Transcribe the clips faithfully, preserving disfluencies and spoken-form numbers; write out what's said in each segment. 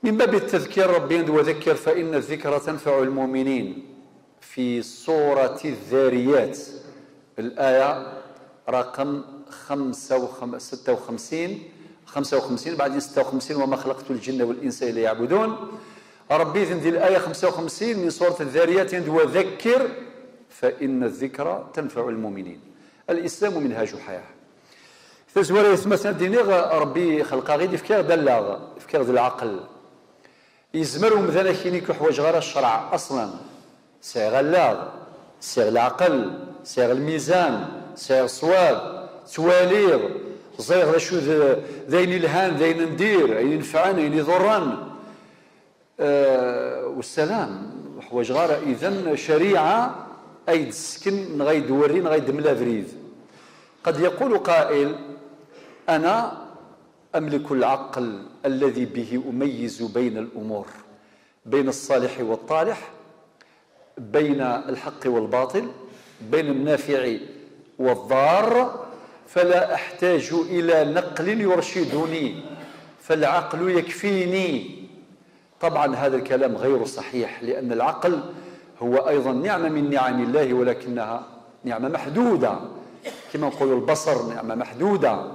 من باب التذكير ربي عند وذكر فإن الذكرى تنفع المؤمنين في سورة الذاريات الآية رقم خمسة وخم-، ستة وخمسين، خمسة وخمسين، بعدين ستة وخمسين: "وما خلقت الجن والإنس إلا يعبدون". ربي ذن ذي الآية خمسة وخمسين من سورة الذاريات عند وذكر فإن الذكرى تنفع المؤمنين. الإسلام منهاج حياة. Tazwara yetmaten ad d-iniɣ, Ṛebbi xelq-aɣ-id, ifka-aɣ-d allaɣ, ifka-aɣ-d lɛeql. Yezmer umdan ad k-yini: "Ur ḥwaǧeɣ ara ccreɛ, aṣlan. Sɛiɣ allaɣ, sɛiɣ leɛqel, sɛiɣ lmizan, sɛiɣ ṣṣwab, ttwaliɣ, ẓriɣ d acu d, d ayen ilhan, d ayen n dir, ayen inefɛen, ayen iḍurren." Eh, wassalam, ur ḥwaǧeɣ ara idan ccariɛa ay d-tessken, neɣ ay d-twerri, neɣ ay d-temla abrid. قد يقول قائل: "أنا أملك العقل الذي به أميز بين الأمور، بين الصالح والطالح، بين الحق والباطل، بين النافع والضار، فلا أحتاج إلى نقل يرشدني، فالعقل يكفيني". طبعا هذا الكلام غير صحيح، لأن العقل هو أيضا نعمة من نعم الله، ولكنها نعمة محدودة. كما نقول البصر نعمة محدودة،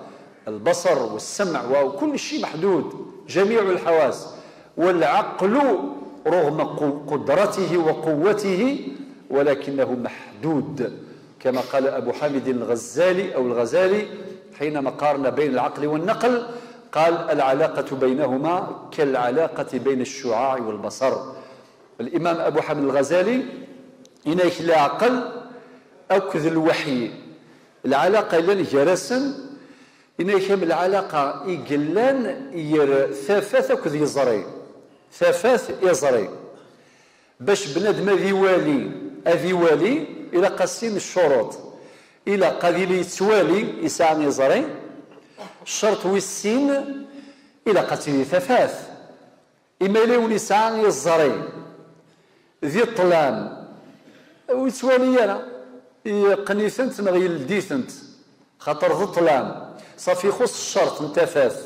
البصر والسمع وكل شيء محدود، جميع الحواس. والعقل رغم قو-، قدرته وقوته، ولكنه محدود، كما قال أبو حامد الغزالي أو الغزالي حينما قارن بين العقل والنقل، قال: "العلاقة بينهما كالعلاقة بين الشعاع والبصر". الإمام أبو حامد الغزالي ina-k leɛqel akked lweḥyi, lɛalaqa yellan gar-asen, ina-k am lɛalaqa i yellan ger tafat akked yeẓri. Tafat, iẓri. Bac bnadem ad iwali, ad iwali, ilaq-as sin ccuruṭ. Ilaq ad yili yettwali, yesɛa iẓri. Ccerṭ wis sin, ilaq ad tili tafat. Imi yella yiwen yesɛa iẓri di ṭṭlam, ur yettwali ara, yeqqen-itent neɣ yeldi-tent, xaṭer d ṭṭlam, ṣafi ixuṣ ccerṭ n tafat.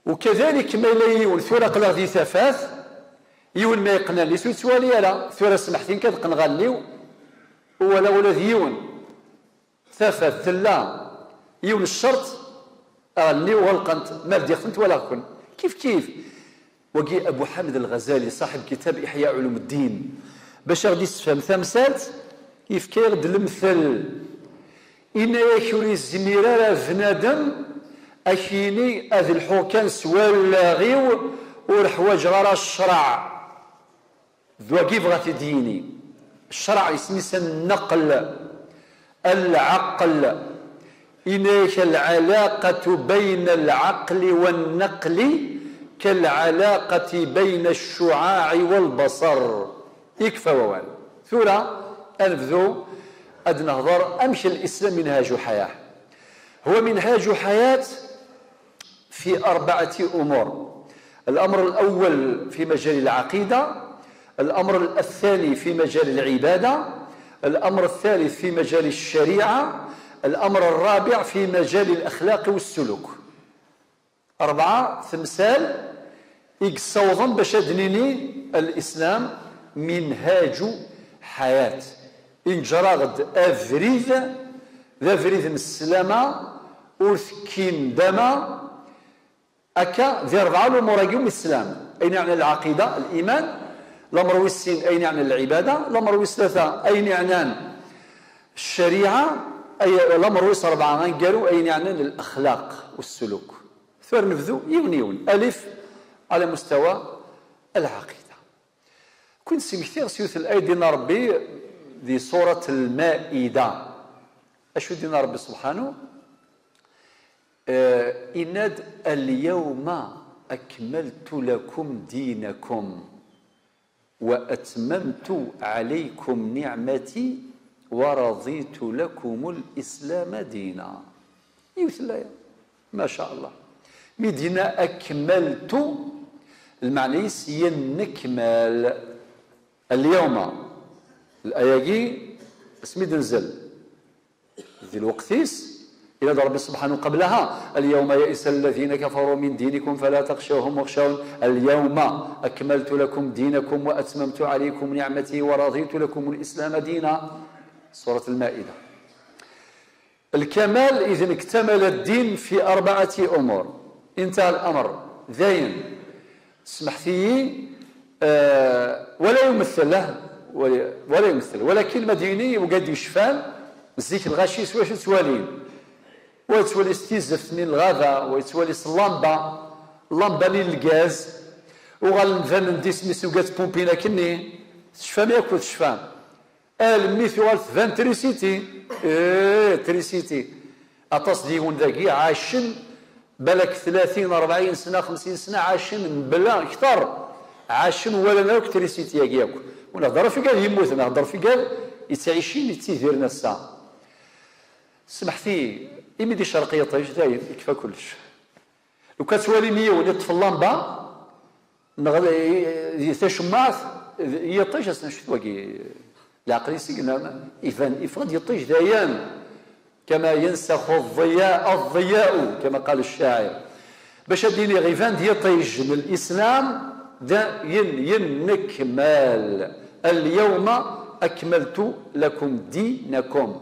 Ukadalik, ma yella yiwen, tura aql-aɣ di tafat, yiwen ma yeqqen allen-is ur yettwali ara, tura smeḥtin kan qqneɣ allen-iw, ur walaɣ ula d yiwen. Tafat tella, yiwen ccerṭ, allen-iw ɣelqent, ma ldiɣ-tent walaɣ-ken. Kif kif. Wagi Abu Ḥamid Al-Ɣazali, ṣaḥib kitab Iḥya Ulumuddin, bac a ɣ-d-issefhem tamsalt, yefka-yaɣ-d lemtel. Inna-yak ur yezmir ara bnadem a k-yini ad lḥuɣ kan s wallaɣ-iw, ur ḥwaǧeɣ ara ccreɛ. D wagi yebɣa ad t-id-yini. Ccreɛ isem-is النقل، العقل. Inna-yak العلاقة بين العقل والنقل كالعلاقة بين الشعاع والبصر. Ikfa wawal. Tura, ad nebdu ad nehḍer amek الإسلام منهاج حياة. هو منهاج حياة في أربعة أمور. الأمر الأول في مجال العقيدة، الأمر الثاني في مجال العبادة، الأمر الثالث في مجال الشريعة، الأمر الرابع في مجال الأخلاق والسلوك. Rebɛa temsal i yessawḍen bac ad d-nini الإسلام منهاج حياة. Inǧer-aɣ-d abrid, d abrid n sslama, ur tekki ndama. Akka, di rebɛa lumuṛ-agi umi teslam, ayen yeɛnan lɛaqida, liman, lameṛ wis sin, ayen yeɛnan lɛibada, lameṛ wis tlata, ayen yeɛnan ccariɛa, ay-, lameṛ wis rebɛa aneggaru, ayen yeɛnan lexlaq, ussuluk. Tura nebdu yiwen yiwen. Alif, ala mustawa lɛaqida. Ken-id-smektiɣ s yiwet n ayat n Ṛebbi di surat Lmaida. Acu d-yenna Ṛebbi subḥanu? Eh, yenna-d: "Alyawma akmaltu lakum dinakum wa atmamtu alaykum ni'mati wa raditu lakum al-islama dina." Yiwet n laya. Ma sha Allah. Mi d-yenna akmaltu, lmeɛna-is yennekmal. Alyawma, laya-agi, asmi d-tenzel, di lweqt-is, Yenna-d Ṛebbi subḥanahu qablaha: اليوم يئس الذين كفروا من دينكم فلا تخشوهم واخشون اليوم أكملت لكم دينكم وأتممت عليكم نعمتي ورضيت لكم الإسلام دينا. Surat Al-Maida. الكمال إذن اكتمل الدين في أربعة أمور. انتهى الأمر. Dayen. Smeḥt-iyi, eh, wala yumtel, eh, wala, wala yumtel. Walakin Madini, wigad yecfan, zik lɣaci s wacu ttwalin. Wa yettwali s tizeft-nni n lɣaba, wa yettwali s llamba, llamba-nni n lgaz. Uɣalen banen-d isem-is, wigad pumpin akkenni. Tecfam yakk ur tecfam? Almi tuɣal tban trisiti. Eh, trisiti. Aṭas d yiwen dagi ɛacen, balak tlatin, rebɛin sna, xemsin sna, ɛacen mebla kter. Ɛacen, walan akk trisiti-agi akk. Ur nehder ɣef igad yemmuten, nehder ɣef igad yettɛicin, yettidiren ass-a. Smeḥt-iyi, imi d-icerreq yiṭij, dayen, ikfa kullec. Lukan twalim yiwen iṭṭef llamba, neɣ di tacemmaɛt, yiṭij, asen acu wagi, leɛqel-is i yenna, iban, iffeɣ-d yiṭij dayen. كما ينسخ الضياء الضياء، كما قال الشاعر. Bac ad d-iniɣ, iban-d yiṭij n Lislam, dayen yennekmal. اليوم أكملت لكم دينكم.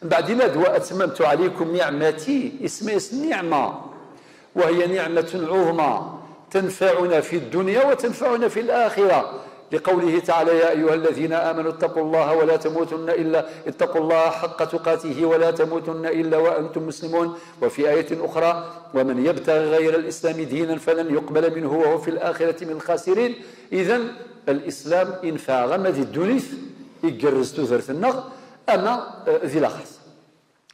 Mbeɛd yenna-d: وأتممت عليكم نعمتي، isem-is niɛma. وهي نعمة عظمى تنفعنا في الدنيا وتنفعنا في الآخرة، لقوله تعالى: يا أيها الذين آمنوا اتقوا الله ولا تموتن إلا، اتقوا الله حق تقاته ولا تموتن إلا وأنتم مسلمون. وفي آية أخرى: ومن يبتغ غير الإسلام دينا فلن يقبل منه وهو في الآخرة من الخاسرين. إذن الإسلام ينفع ama di ddunit, igerrez tudert-nneɣ, ama, eh, di laxert.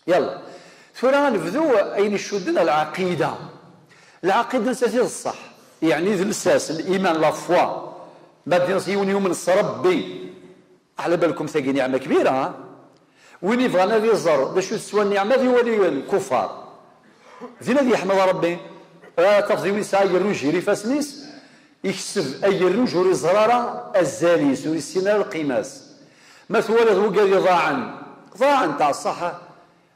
Yalla. Tura ad nebdu ayen icudden lɛaqida. Lɛaqida nettat i d ṣṣeḥ. Yeɛni d lsas, liman, la foi. Ma d-yenna yiwen yumen s Ṛebbi. Ɛla balkum tagi niɛma kbira, ha? Win yebɣan ad iẓer d acu teswa nniɛma, ad iwali lkufar. Din ad yeḥmed Ṛebbi. Ah, tafeḍ yiwen yesɛa agerruj gar ifassen-is, yekseb agerruj ur iẓer ara azal-is, ur yessin ara lqima-s. Ma twalaḍ wigad iḍaɛen, ḍaɛen, taɛṣaḥa.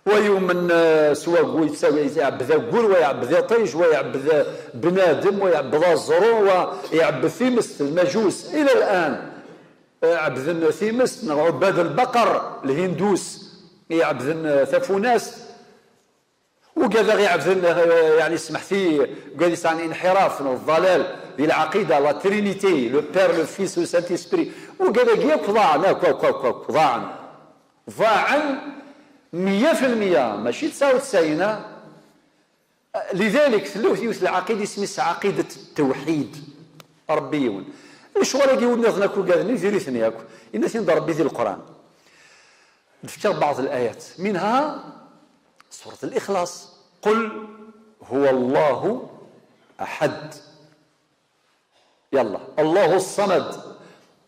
Wa yumen, eh, s wagu, yettawi, iɛebbed aggur, wa iɛebbed iṭij, wa iɛebbed, eh, bnadem, wa iɛebbed aẓru, wa iɛebbed timest, lmajus, ila lɛan. Eh, ɛebbden timest, neɣ ɛubbad lbaqer, lhindus, iɛebbden, eh, tafunast. Ugad-a iɛebbden, eh, yeɛni, smeḥt-iyi, ugad yesɛan inḥiraf, neɣ ḍḍalal, di lɛaqida, la Trinité, le Père, le Fils, le Saint-Esprit. Ugad-agi akk ḍaɛen, akk, akk, akk, akk, ḍaɛen. Ḍaɛen meyya fi lmeyya, mačči tesɛa u tesɛin, ah. Lidalik, tella yiwet lɛaqida isem-is ɛaqidat ttewḥid. Ṛebbi yiwen. Lecɣal-agi ur nniḍen akk ugaden, diri-ten akk. Yenna-t-id Ṛebbi di Leqran. Ad d-fkeɣ بعض الآيات. منها سورة الإخلاص. قل هو الله أحد. Yalla. الله الصمد.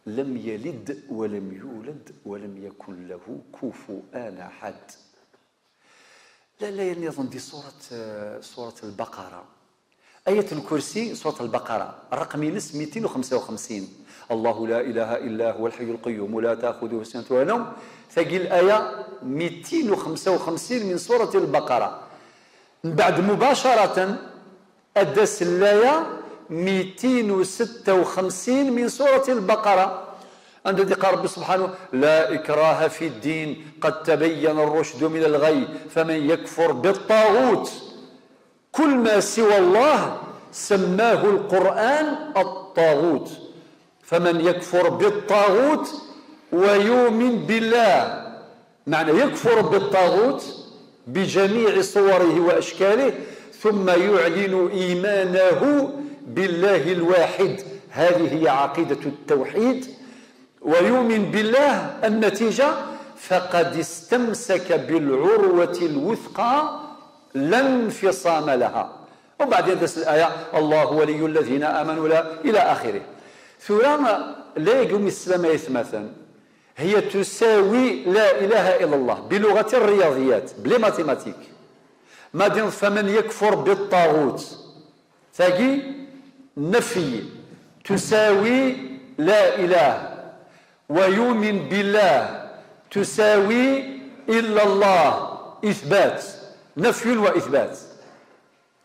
لم يلد ولم يولد ولم يكن له كفوا أحد. Lalla-ya nniḍen di surat, eh, surat Lbaqara. Ayat Lkursi, surat Lbaqara, ṛṛaqem-ines mitin u xemsa u xemsin. الله لا إله إلا هو الحي القيوم لا تأخذه سنة ولا نوم. Tagi laya mitin u xemsa u xemsin min surat Lbaqara. Mbeɛd mubacaratan, ad d-tas laya mitin u setta u xemsin min surat Lbaqara. Anda d-iqqar Rebbi subḥanahu: لا إكراه في الدين قد تبين الرشد من الغي فمن يكفر بالطاغوت. كل ما سوى الله سماه القرآن الطاغوت. فمن يكفر بالطاغوت ويؤمن بالله، معنى يكفر بالطاغوت بجميع صوره وأشكاله، ثم يعلن إيمانه بالله الواحد. هذه هي عقيدة التوحيد. ويؤمن بالله، النتيجة: فقد استمسك بالعروة الوثقى لا انفصام لها. وبعدين تس الآية: الله ولي الذين آمنوا، لا، إلى آخره. Tura, laya umi teslam ay atmaten, هي تساوي لا إله إلا الله بلغة الرياضيات، بلي ماتيماتيك. ما دين فمن يكفر بالطاغوت، tagi نفي تساوي لا إله، ويؤمن بالله تساوي إلا الله إثبات. نفي وإثبات.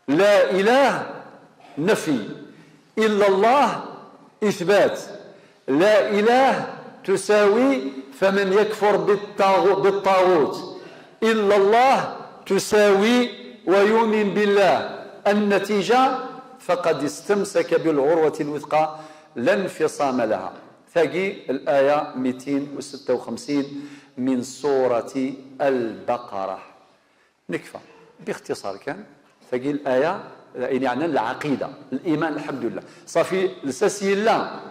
لا إله نفي، إلا الله إثبات. لا إله تساوي، فمن يكفر بالطاغو-، بالطاغوت إلا الله تساوي ويؤمن بالله، النتيجة فقد استمسك بالعروة الوثقى لا انفصام لها. Tagi الآية ميتين وستة وخمسين من سورة البقرة. Nekfa, باختصار kan, tagi الآية, يعني, عن العقيدة، الإيمان، الحمد لله. صافي, lsas yella.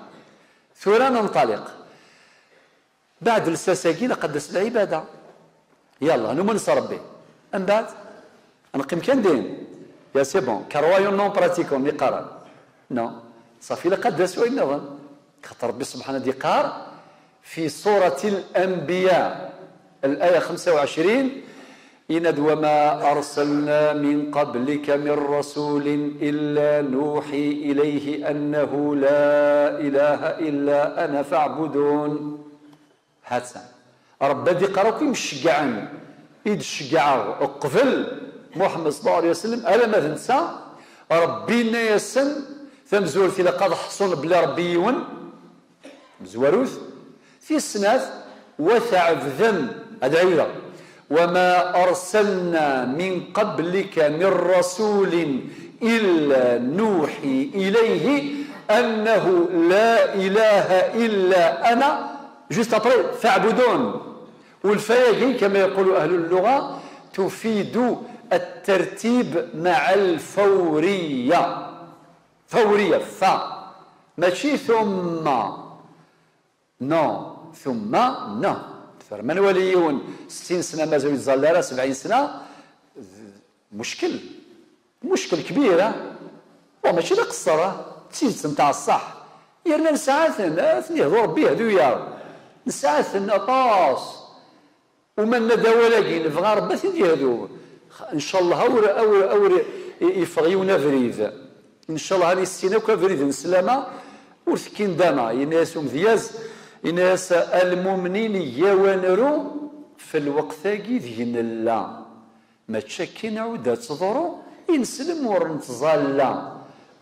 Tura ننطلق. بعد lsas-agi, laqad d-tas lɛibada. Yalla, numen s Ṛebbi. Mbeɛd, neqqim kan din. Ya, c'est bon, croyons non pratiquants, mi qqaren. Non. صافي, laqad d-tas wayen nniḍen. Xaṭer Ṛebbi subḥanahu ad yeqqar في سورة الأنبياء, الآية خمسة وعشرين, yenna-d: وما أرسلنا من قبلك من رسول إلا نوحي إليه أنه لا إله إلا أنا فاعبدون. Ha-tt-an. Ṛebbi ad iqqar akk imceggɛen i d-ceggɛeɣ uqbel Muḥemmed صلى الله عليه وسلم, alamma d netta, Ṛebbi yenna-yasen tamezwarut ilaq ad ḥṣun belli Ṛebbi yiwen, tamezwarut. Tis snat, wa tɛebdem, ad ɛiwdeɣ, وما أرسلنا من قبلك من رسول إلا نوحي إليه أنه لا إله إلا أنا. Juste après, فاعبدون. والفا-agi, كما يقول أهل اللغة, تفيد الترتيب مع الفورية. Fawriya, fa. Mačči ثم. Non, ثم, non. Tura ma nwali yiwen ستين sna mazal ur yettẓalla ara, سبعين sna, d-, muckel. Muckel kbir, ah. Wa mačči d aqeṣṣer, ah. D tidet nteɛ ṣṣeḥ. Yerna nesɛa-ten, ad ten-yehdu Ṛebbi, yehdu-yaɣ. Nesɛa-ten aṭas. Uma nenna-d awal-agi, nebɣa Ṛebbi ad t-id-yehdu. Ncallah, awer, awer, awer i-, yeffeɣ yiwen abrid. Ncallah, ad nissin akk abrid n sslama, ur tekkin dama. Yenna-yas umedyaz, yenna-yas: المؤمنين, iyaw ad nru f lweqt-agi deg nella. Mačči akken, ɛud ad teḍru, ineslem ur nettẓalla.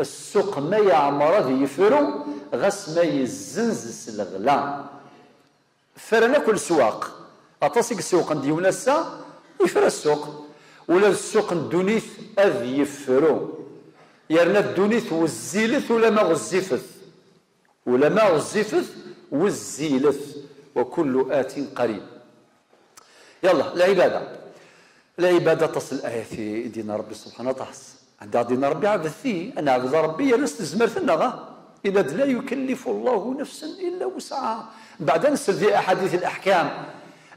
Ssuq ma yeɛmer ad yefru, ɣas ma yezzenz s leɣla. Ffren akk leswaq. Aṭas i yessewqen d yiwen ass-a, yefra ssuq. Ula d ssuq n ddunit ad yefru. Yerna ddunit wezzilet ulamma ɣezzifet. Ulamma ɣezzifet, wezzilet. وكل آت قريب. Yalla, lɛibada. Lɛibada, aṭas n layat i d-yenna Ṛebbi subḥanahu, aṭas. Anda ɣ-d-yenna Ṛebbi: ɛebdet-iyi, ad neɛbed Ṛebbi, yerna s tezmert-nneɣ, ah. Yenna-d: لا يكلف الله نفسا إلا وسعها. Mbeɛd ad nsel di aḥadit, laḥkam.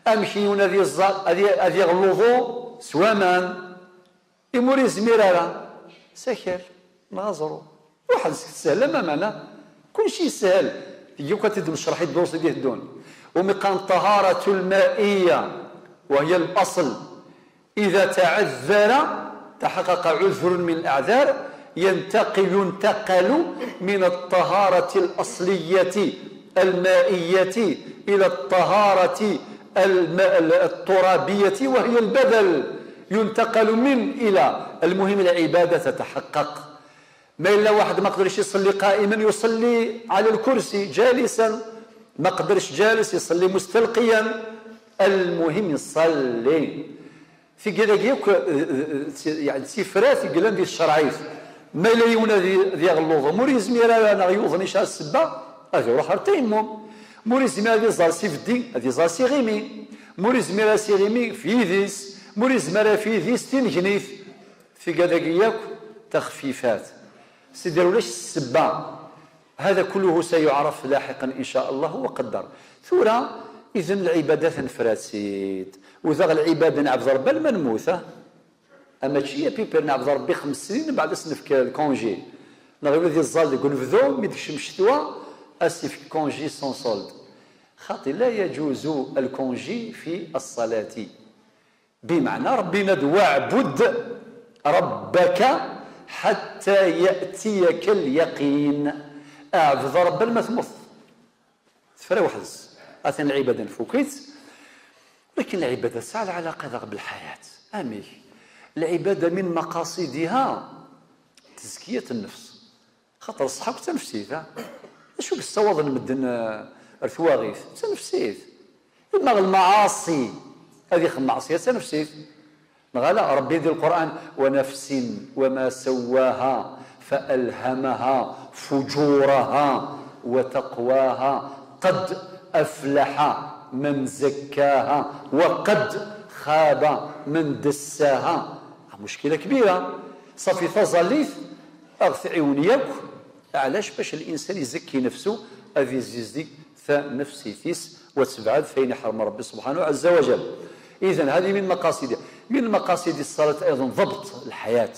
Amek yiwen ad yeẓẓal, ad y-, ad yaɣ luḍu s waman. Imi ur yezmir ara, s akal, neɣ aẓru. Ruḥ ad teshel am aman, ah. Kullec yeshel. Tigi akk ad t-id-necreḥ i ddurs i d-iteddun. Umi qqaren الطهارة المائية وهي الأصل. إذا تعذر، تحقق عذر من الأعذار، ينتقل، ينتقل من الطهارة الأصلية المائية إلى الطهارة الم-، الترابية وهي البدل، ينتقل من إلى. المهم العبادة تتحقق. Ma yella waḥed ma qedrec iṣelli قائما, يصلي على الكرسي جالسا, ma qedrec جالس, iṣelli مستلقيا, المهم يصلي. Tigi dagi akk, eh, eh, eh, yeɛni d tifrat i yellan di tcerɛit. Ma yella yiwen ad y-, ad yaɣ luḍu, ma ur yezmir ara neɣ yuḍen yesɛa ssebba, ad iruḥ ar tayammum. Ma ur yezmir ad iẓẓal s ibeddi, ad iẓẓal s iɣimi. Ma ur yezmir ara s iɣimi, f yidis. Ma ur yezmir ara f yidis, tinnegnit. Tigi dagi yakk taxfifat. C'est-à-dire ulac ssebba. هذا كله سيعرف لاحقا إن شاء الله وقدر. Tura, idan lɛibada nefra-tt-id. U daɣ lɛibada neɛbed Ṛebbi alma nemmut, ah. Ama mačči à peu près neɛbed Ṛebbi xems snin, mbeɛd ad s-nefk lcongé. Neɣ win ad iẓẓal deg unebdu, mi d-tekcem ccetwa, ad s-ifk congé sans solde. Xaṭi, لا يجوز الكونجي في الصلاة. Bimeɛna Ṛebbi yenna-d: واعبد ربك حتى يأتيك اليقين. Ɛbed Ṛebbi alma temmuteḍ. Tefra weḥd-s. Atan lɛibada nfuk-itt. Lakin lɛibada tesɛa lɛalaqa daɣ belḥayat. Amek? Lɛibada min maqasidiha tezkiyat nnefs. Xaṭer ṣṣeḥ akk d tanefsit, ha? D acu i yessawaḍen medden, eh, ar twaɣit? D tanefsit. Imma lmaɛaṣi, ad ixdem maɛṣiya, d tanefsit. Neɣ ala, Ṛebbi di Lqur'an: "Wa nafsin wa ma sawwaha fa alhamaha fujuraha wa taqwaha qad aflaḥa man zakkaha wa qad xaba man dassaha." Ah, muckila kbira. Ṣafi taẓallit, ad ɣ-tɛiwen yakk, ɛlac? Bac linsan izekki nefsu, ad izizdig tanefsit-is, u ad tebɛed f ayen iḥrem Ṛebbi subḥanahu ɛazza wa jal. Idan, hadi min maqasidi, min maqasidi ṣṣalat ayḍen ḍebt lḥayat.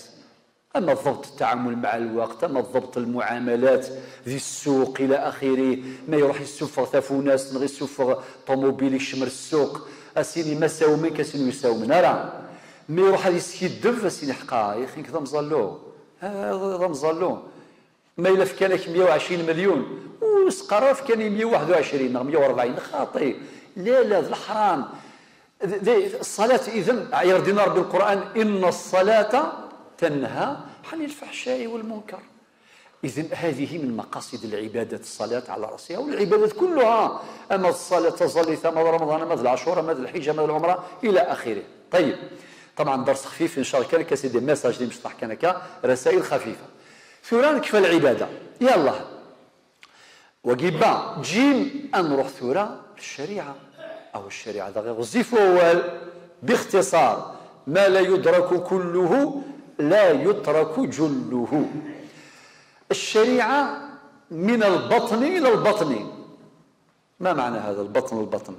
Ama ḍebt ttaɛamul maɛa lweqt, ama ḍebt lmuɛamalat di ssuq, ila axiri. Ma iruḥ isuffeɣ tafunast, neɣ isuffeɣ ṭumubil, ikcem ar ssuq, a s-yini ma sawmen-k, a s-yini ur sawmen ara. Ma iruḥ ad iskiddeb, a s-yini ḥqa, yaxi nekk d amẓallu. Ah, d amẓallu. Ma yella fkan-ak meyya u ɛecrin milyun, ur s-qqar ara fkan-iyi meyya u waḥed u ɛecrin neɣ meyya u rebɛin, xaṭi. La, la, d leḥram. D-, d-, ṣṣalat, idan, iɣer d-yenna Ṛebbi Lqur'an: "Inna ṣṣalata tanha ɛanil faḥca'i wal munkar." Idan, hadihi min maqasid lɛibadat, ṣṣalat ɛala raṣiha, u lɛibadat kulluha, ama d ṣṣalat taẓallit, ama d Remḍan, ama d lɛacur, ama d lḥiǧ, ama d lɛumra, ila axirih. Ṭayyeb. Ṭabɛan, dars xfif, ncallah kan akka, c'est des messages d imecṭaḥ kan akka, rasail xafifa. Tura nekfa lɛibada. Yallah. Wagi ba, jim, ad nruḥ tura ccariɛa. Aw ccariɛa, da ɣiɣ ɣezzif wawal, bixtiṣar, ma la yudraku kulluhu, la yutraku julluhu. Ccariɛa min lbaṭni ila lbaṭni. Ma maɛna hada, lbaṭn, lbaṭn?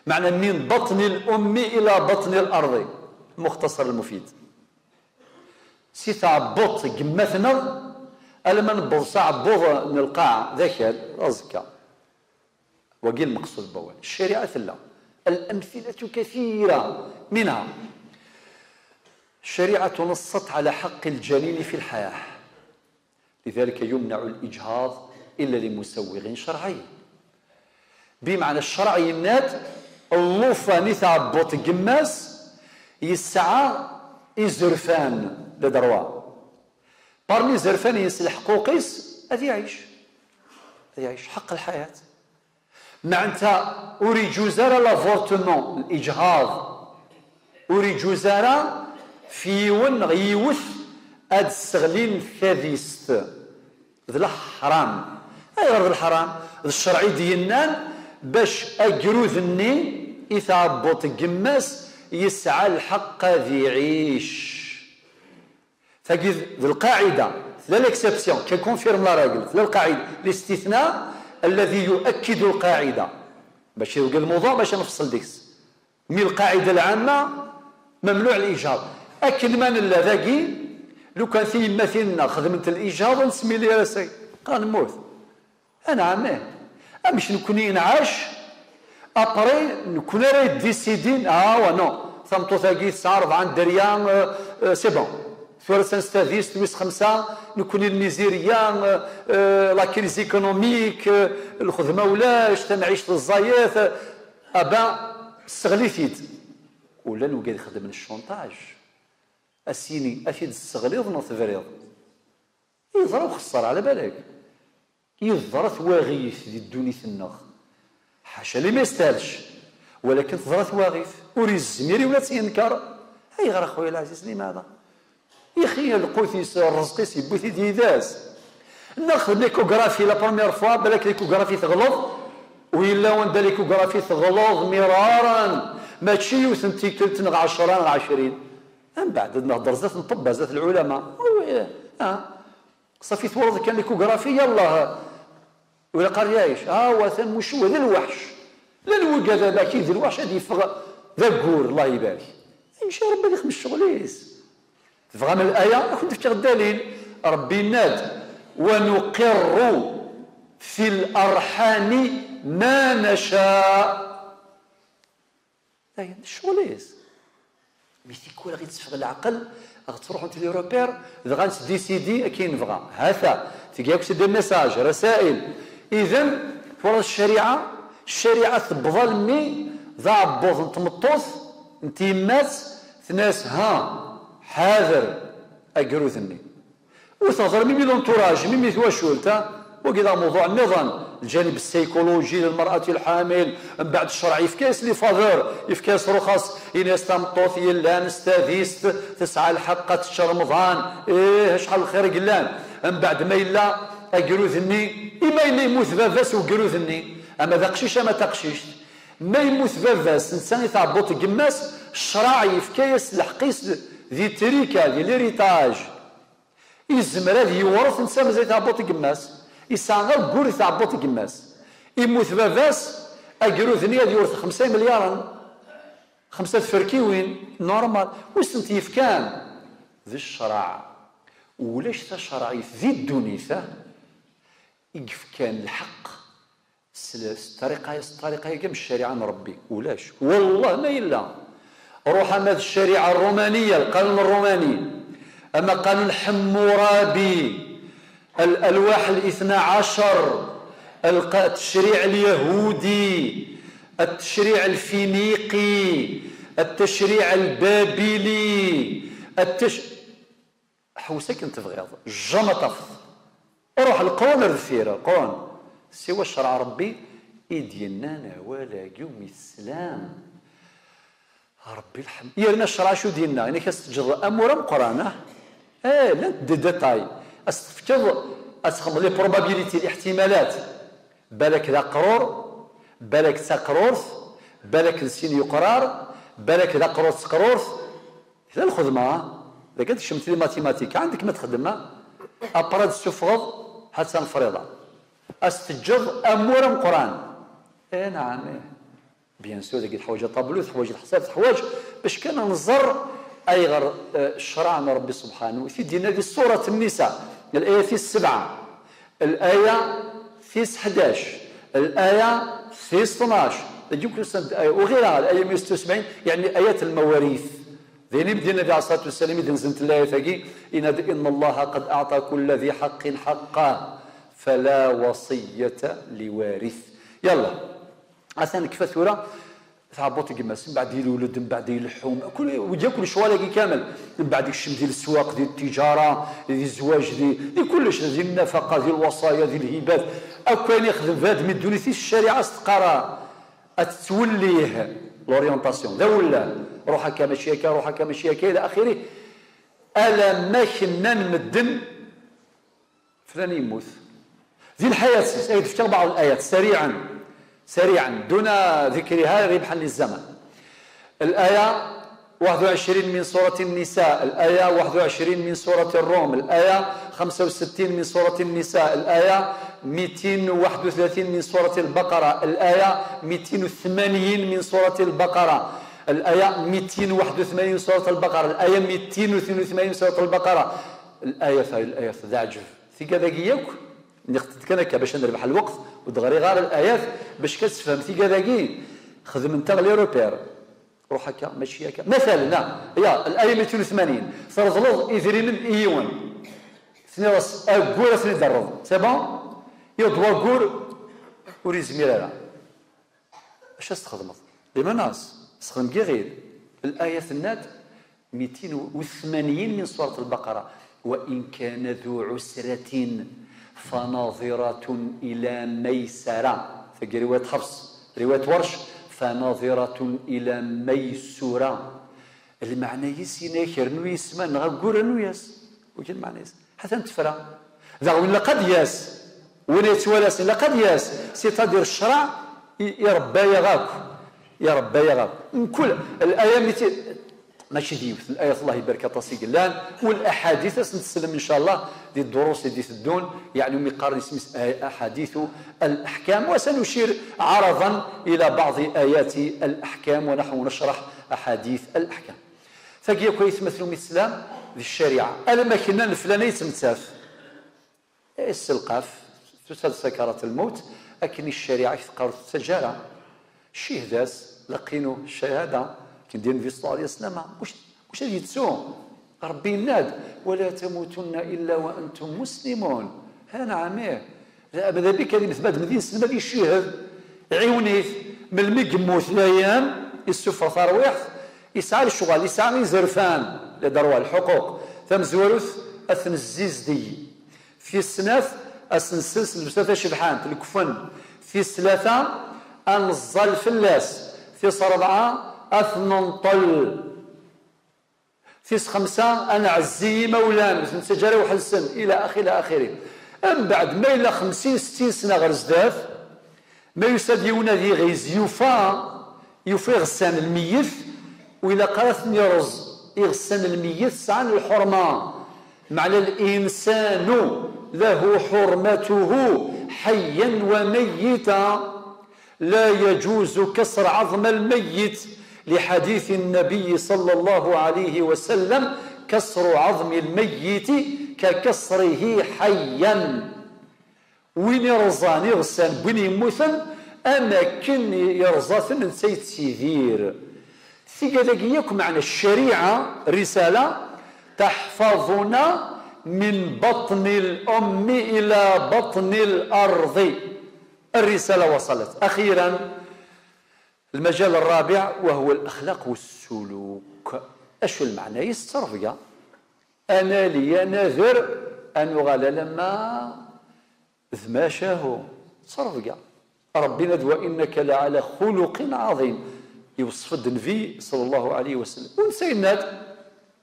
Maɛna min baṭni l-ummi ila baṭni l-arḍi. Muxtasar lmufid. Si tɛebbuḍt n yemma-tneɣ alamma newweḍ s aɛebbuḍ n lqaɛa, d akal, d aẓekka. Wagi lmeqsud n wawal. Ccariɛa tella. الأمثلة كثيرة، منها الشريعة نصت على حق الجنين في الحياة، لذلك يمنع الإجهاض إلا لمسوغ شرعي. Bimeɛna ccṛeɛ yenna-d, llufan i tɛebbuḍt n yemma-s yesɛa izerfan, les droits. Parmi izerfan-ines, leḥquq-is, ad iɛic. Ad iɛic, حق الحياة. Meɛna ur iǧuz ara l'avortement, lejhaḍ. Ur iǧuz ara f yiwen neɣ yiwet ad sseɣlin tadist. D leḥram. Ayɣer d leḥram? D ccṛeɛ i d-yennan bac agrud-nni i tɛebbuḍt n yemma-s yesɛa lḥeqq ad iɛic. Tagi d, d lqaɛida, tella l'exception qui confirme la règle, tella lqaɛida, l'istithna alladhi yu'akkidu lqaɛida. Mačči deg lmuḍuɛ bac ad nfeṣṣel deg-s. Mi lqaɛida lɛamma, mamnuɛ lijhaḍ. Akken ma nella dagi, lukan tiyemmatin-nneɣ xedment lijhaḍ, ur nesmili ara say. Qqaren nemmut. Anɛam, ih. Amek nekni nɛac, après, nekni ara yeddisidin, ah, wa, non. Tameṭṭut-agi tesɛa rebɛa n dderya, euh, euh, c'est bon. Tura san s tadist, wis xemsa, nekni lmizirya, euh, euh, la crise économique, euh, lxedma ulac, tanɛict ẓẓayet, euh, aba, sseɣli-t-id. Ula n wigad ixeddmen cchunṭaj, a s-yini, a t-id-tesseɣliḍ neɣ tebriḍ. Yeḍra uxeṣṣar, ɛla balak. Yeḍra twaɣit di ddunit-nneɣ. Ḥaca lima yestahel cc, walakin teḍra twaɣit. Ur yezmir yiwen ad tt-yenker. Ayɣer a xuya lɛziz, limaɛda? Ixi lqut-is, rrezq-is yewwi-t-id yid-s. Nexdem l'échographie la première fois, balak l'échographie teɣleḍ, u yella wanda l'échographie teɣleḍ miraren, mačči yiwet n tikkelt neɣ ɛecra neɣ ɛecrin. Mbeɛd ad nehder zdat n ṭṭebba, zdat lɛulama. Oui, oui, ah. Ṣafi twalaḍ kan l'échographie, yallah, wala qar yɛic. Ah, wa atan mucewwed d lweḥc. Llan wigad, abaki d lweḥc ad yeffeɣ d aggur, Allah ibarek. Amek Rebbi ad ixdem ccɣel-is? Tebɣam laya? Ad kent-fkeɣ ddalil. Rebbi yenna-d: "Wa nuqirru fi l-arḥami ma naca." Dayen, d ccɣel-is. Mi tikwal ɣi teffeɣ leɛqel, ɣ ttruḥunt les repères, dɣa nettdisidi akken nebɣa. Hata, tga akk c'est des messages, rasail. Idan, twalaḍ ccariɛa, ccariɛa tewweḍ almi d aɛebbuḍ n tmeṭṭut, n tyemmat, tenna-as: "Ha, Ḥader agrud-nni. Ur teɣẓer mimi l'entourage, mimi twacult, ha? Wagi d amuḍuɛ nniḍen. Lǧanib ssaykuloji lilmer'ati lḥamil, mbeɛd ccreɛ yefka-yas les faveurs, yefka-yas ruxas, ini-as tameṭṭut yellan s tadist, tesɛa lḥeqq ad tečč Remḍan, ih, acḥal lxir i yellan. Mbeɛd ma yella agrud-nni, i ma yella yemmut baba-s ugrud-nni, ama d aqcic ama d taqcict, ma yemmut baba-s, netta i tɛebbuḍt n yemma-s, ccreɛ yefka-yas lḥeqq-is di trika, di l'héritage. Yezmer ad yewret netta mazal tɛebbuḍt n yemma-s. Yesɛa aggur di tɛebbuḍt n yemma-s. Immut baba-s, agrud-nni ad yewret xemsa imelyaren, xemsa tferkiwin, normal. Wi sent-yefkan? D ccreɛ. Ulac tacerɛit di ddunit, ah, i yefkan lḥeqq s, s ṭṭariqa, s ṭṭariqa-agi am ccariɛa n Ṛebbi. Ulac. Wallah ma yella. Ruḥ ama d ccariɛa ṛṛumaniya, lqanun ṛṛumani, ama qanun Ḥemmurabi, الألواح الاثنا عشر، الق-، التشريع اليهودي، التشريع الفينيقي، التشريع البابلي، التش-، ḥewwes akken tebɣiḍ, jamais ad tafeḍ. Ruḥ lqun ar deffir, lqun. Siwa ccreɛ Ṛebbi i d-yennan awal-agi umi teslam. Ṛebbi lḥemd. Yerna ccreɛ acu d-yenna? Yenna-k ad s-teǧǧeḍ amur ameqqran, ah? Eh, llant des détails. Ad s-tefkeḍ, ad txedmeḍ les probabilités, liḥtimalat. Balak d aqrur, balak d taqrurt, balak d sin yuqrar, balak d aqrur d teqrurt. D lxedma, ah? Dagi ad tekcem les mathématiques, ɛandek ma txeddem, ah? Après ad d-tessufɣeḍ, ha-tt-an lefriḍa. Ad s-teǧǧeḍ amur ameqqran. Eh, naɛam, eh. Bien sûr, dagi teḥwaǧ atablu, teḥwaǧ leḥsab, teḥwaǧ bac kan ad nẓer ayɣer, eh, ccreɛ n Ṛebbi subḥanahu, i t-id-yenna di surat Nnisa, l'aya tis sebɛa, l'aya tis ḥdac, l'aya tis tnac. Dagi ur ɣira, l'aya meyya u setta u sebɛin, yeɛni ayat lmawarit. D ayen i d-yenna Nnbi ɛalayhi ṣṣalatu wassalam, i d-nzent l'ayat-agi, yenna-d: إن الله قد أعطى كل ذي حق حقه فلا وصية لوارث. Yalla. Atan nekfa tura, tɛebbuḍt n gma-s, mbeɛd ilul-d, mbeɛd ileḥḥu, kul, wigi akk lecɣal-agi kamel, mbeɛd ikcem di leswaq, di ttijara, di zzwaǧ, di, di kullec, di nnafaqa, di lwaṣaya, di lhibat, akk ayen ixdem bnadem i ddunit-is, ccariɛa s-teqqar ad tettwellih, l'orientation, d awelleh, ruḥ akka mačči akka, ruḥ akka mačči akka, ila axiri, alamma k-nnan medden, Flan yemmut. Di lḥayat-is, ay d-fkeɣ بعض الآيات, سريعا, سريعا, دون ذكرها ربحا للزمن. الآية واحد وعشرين من سورة النساء، الآية واحد وعشرين من سورة الروم، الآية خمسة وستين من سورة النساء، الآية ميتين وواحد وثلاثين من سورة البقرة، الآية ميتين وثمانين من سورة البقرة، الآية ميتين وواحد وثمانين من سورة البقرة، الآية ميتين واثنين وثمانين من سورة البقرة. الآية، الآية, d aɛǧeb. Tigad-agi yakk, nniɣ-tent-id kan akka bac ad nerbeḥ lweqt, ur d-ɣriɣ ara l'ayat, bac kan tefhem tigad-agi, xedment-aɣ les repères. Ruḥ akka, mačči akka. Matalan, ah, ya, l'aya mitin u tmanyin, treḍleḍ idrimen i yiwen. Tenniḍ-as, aggur ad ten-id-terreḍ. C'est bon? Yiweḍ waggur, ur yezmir ara. Acu ad s-txedmeḍ? Limanas, sexdem giɣil. L'aya tenna-d, mitin u tmanyin min surat al-Baqara, وإن كان ذو عسرة فنظرة إلى ميسرة. Tagi riwayat Ḥefs, riwayat Warc, فنظرة إلى ميسرة. Lmeɛna-is, yenna-ak, rnu yis-m, neɣ aggur, rnu-yas. Wagi lmeɛna-is. Atan tefra. Daɣ win ilaq ad yas, win yettwalasen ilaq ad yas, c'est-à-dire ccreɛ i, irebba-yaɣ akk. Irebba-yaɣ akk. Mkul, l'aya miti-, mačči d yiwet, l'ayat Allah ibarek aṭas i yellan, u l'aḥadit ad sen-teslem, ncallah, di ddurus i d-iteddun, yeɛni umi qqaren isem-is a-, أحاديث الأحكام، وسنشير عرضا إلى بعض آيات الأحكام ونحن نشرح أحاديث الأحكام. Tagi akk ay atmaten umi teslam di ccariɛa. Alamma k-nnan leflan ay yettmettat. Isselqaf, tusa-d sakarat lmut, akken i ccariɛa i k-teqqar ur tettaǧǧa ara. Ccihdat, laqinu, ccahada, akken d-yenna Nnbi ṣella Llahu ɛalayhi wa sallam, muc, muc ad yettu. Ṛebbi yenna-d, ولا تموتن إلا وأنتم مسلمون. Ha, naɛam, ih. La, ma d abik ad imet bad medin, s ma d iccihed, ɛiwen-it, melmi yemmut, dayem, issufeɣ tarwiḥt, yesɛa lecɣal, yesɛa izerfan. les droits, lḥuquq. Tamezwarut, ad ten-zzizdig. Tis snat, ad s-nsels llebsa tacebḥant, lekfen. Tis tlata, ad neẓẓal fell-as. Tis rebɛa, ad t-nenṭel. Tis xemsa, ad nɛezzi imawlan, ur ten-nettaǧǧa ara weḥd-sen, ila axi, ila axiri. Mbeɛd, ma yella xemsin, settin sna ɣer zdat, ma yusa-d yiwen ad iɣiz, yufa, yufa iɣessan n lmeyyet, ur ilaq ara ad ten-ireẓ. Iɣessan n lmeyyet sɛan lḥurma. Meɛna الإنسان له حرمته حيا وميتا. لا يجوز كسر عظم الميت، لحديث النبي صلى الله عليه وسلم: كسر عظم الميت ككسره حيا. Win ireẓẓan iɣessan n win yemmuten, am akken yerẓa-ten netta yettidir. Tigad-agi yakk, meɛna ccariɛa, risala, تحفظنا من بطن الأم إلى بطن الأرض. الرسالة وصلت. أخيرا، المجال الرابع وهو الأخلاق والسلوك. Acu lmeɛna-is? Ttrebga. Ad nali, ad nader, ad nuɣal alamma d macahu. Ttrebga. Rebbi yenna-d: وإنك لعلى خلق عظيم. Iweṣṣef-d Nnbi صلى الله عليه وسلم. U netta yenna-d,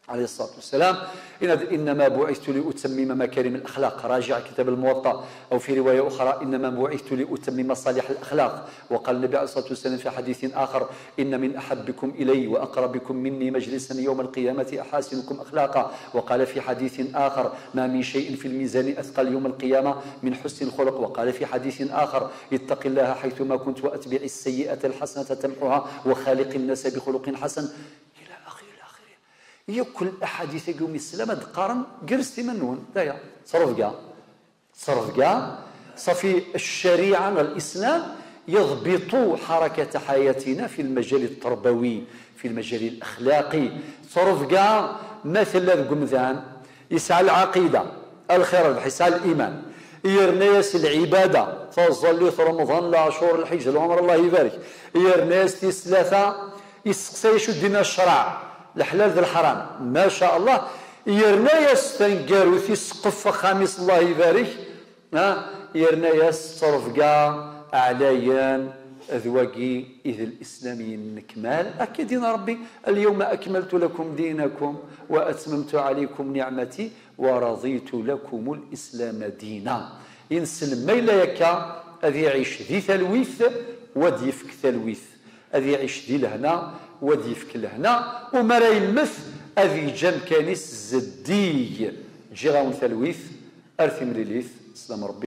عليه الصلاة والسلام، yenna-d: إنما بعثت لأتمم مكارم الأخلاق. راجع كتاب الموطأ. أو في رواية أخرى: إنما بعثت لأتمم صالح الأخلاق. وقال النبي عليه الصلاة والسلام في حديث آخر: إن من أحبكم إلي وأقربكم مني مجلسا يوم القيامة أحاسنكم أخلاقا. وقال في حديث آخر: ما من شيء في الميزان أثقل يوم القيامة من حسن الخلق. وقال في حديث آخر: اتق الله حيثما كنت وأتبع السيئة الحسنة تمحها وخالق الناس بخلق حسن. إلى آخر، إلى آخره. Yakk الأحاديث-agi umi teslam ad qqaren, grez iman-nwen. D aya. Ttrebga. Ttrebga. صافي، الشريعة، الإسلام يضبط حركة حياتنا في المجال التربوي، في المجال الأخلاقي. Ttrebga, ma tella deg umdan, yesɛa lɛaqida, الخير الربح, yesɛa الإيمان, yerna-yas lɛibada, taẓallit, Remḍan, leɛcur, lḥiǧ, lɛumra, Allah ibarek, yerna-yas tis tlata, yesteqsay acu d-yenna ccreɛ, leḥlal d lḥram, ma ca Allah, yerna-yas taneggarut, iseqqef axxam-is, Allah ibarek, ha? Yerna-yas ttrebga ɛlayen, d wagi i d Lislam yennekmal. Akka i d-yenna Rebbi: اليوم أكملت لكم دينكم وأتممت عليكم نعمتي ورضيت لكم الإسلام دينا. Inselm ma yella akka, ad iɛic di talwit, wa d-yefk talwit. Ad iɛic di lehna, wa d-yefk lehna. U mi ara yemmet, ad yeǧǧ amkan-is zeddig. Ǧǧiɣ-awen talwit, ar timlilit, sslam Rebbi.